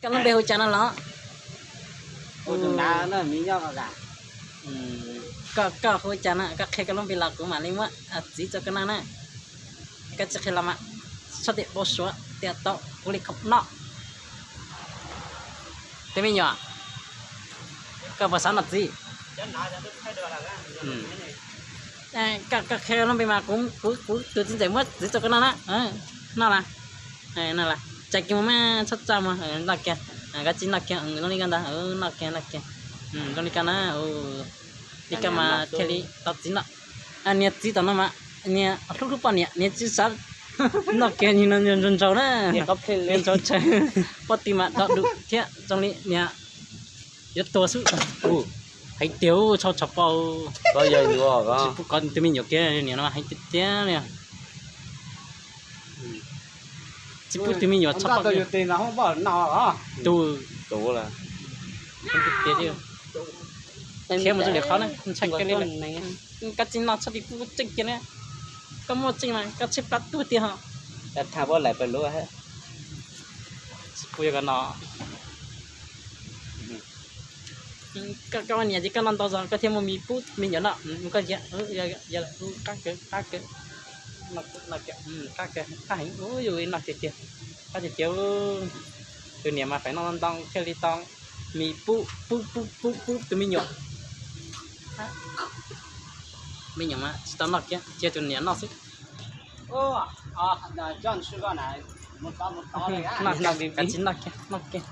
Koj lub npe hu cas no los? Koj, koj hu cas no, koj qhia koj lub npe los kuv mam li muab txiv rau koj noj na. Koj tsis qhia los mas txhob tias pau suav tias tau kuv li khoom noj. Tus me nyuam, koj puas xav noj txiv? Koj qhia lub npe mas kuv, kuv tus txiv ntxawm muab txiv rau koj noj na. Noj las, noj las, tsa kiag mus mas txhob tsa mus, noj kiag, koj tsis noj kiag zoo li koj ntag, noj kiag, noj kiag, zoo li koj na. Li koj mas thiaj li tau txiv noj. Niag txiv tom no mas niag hlub hlub poj niam, niag tsis xav noj kiag, niag no ntsau ntsau na, ntsau tsawv, pob tw mas dog du thiab zoo li niag yuav tuag xwb. Heev tiag, tshau tshau poj. Tsis pub kov tus me nyuam kiag, niam no heev tiag tiag li. Tsis pub tus me nyuam tshau poj. Tus, heev tiag tiag li. Khiav mus rau lwm qhov na, ntshai kawg li lawm. Koj tsis noj txhob tim pub tseej kiag na. Koj muaj tseej mas koj tshaib plab tuag tiag ho. Tsis pub yuav koj noj. Koj ua niam ces koj noj ntau zog koj thiaj muaj mis pub me nyuam noj. Koj cia, qab kawg, qab kawg, qab kawg, qab heev, yus noj tiag tiag, qab tiag tiag. Tus niam mas feem no ntoo thiaj li tau mis pub pub pub pub pub tus me nyuam. Me nyuam mas tsis tau noj kiag, cia tus niam noj xwb. Noj, noj kiag, noj kiag.